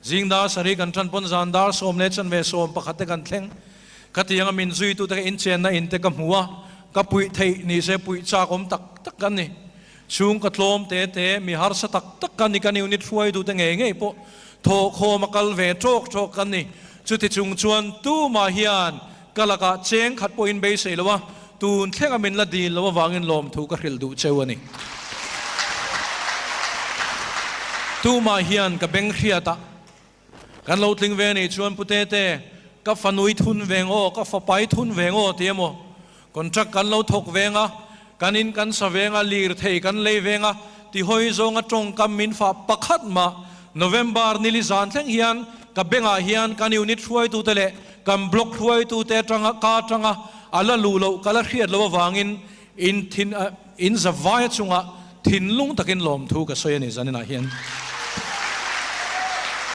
Zing dar sarih kan tan pawn zan dar 11:15 te kan thleng. Khatianga min zuitute ka inchenna in te ka hmu a, ka puih theih ni se puih chak awm tak tak kan ni. Chhung ka tlawm te te, mi harsa tak tak kan ni, kan unit hruaitute ngei ngei pawh thawhkhawm a kal ve tawk tawk kan ni. Chuti chung chuan tumah hian ka lakah cheng khat pawhin beisei lo a, tun thlenga min la dil lo avangin lawmthu ka hrilh duh cheu a ni. Tumah hian ka beng hriat a, kan lo tling ve anih chuan Pu Tete, ka fanui thun veng aw, ka fapai thun veng aw ti emaw, contract kan lo thawk veng a, kan in kan sa veng a, lirthei kan lei veng a, ti hawi zawnga tawngkam min fah pakhat mah November nili zan thleng hian ka bengah hian kan unit hruaitute leh kan block hruaitute atanga ka atanga a la luh loh ka la hriat loh avangin in thin in zavai chungah thinlung takin lawmthu ka sawi a ni zaninah hian.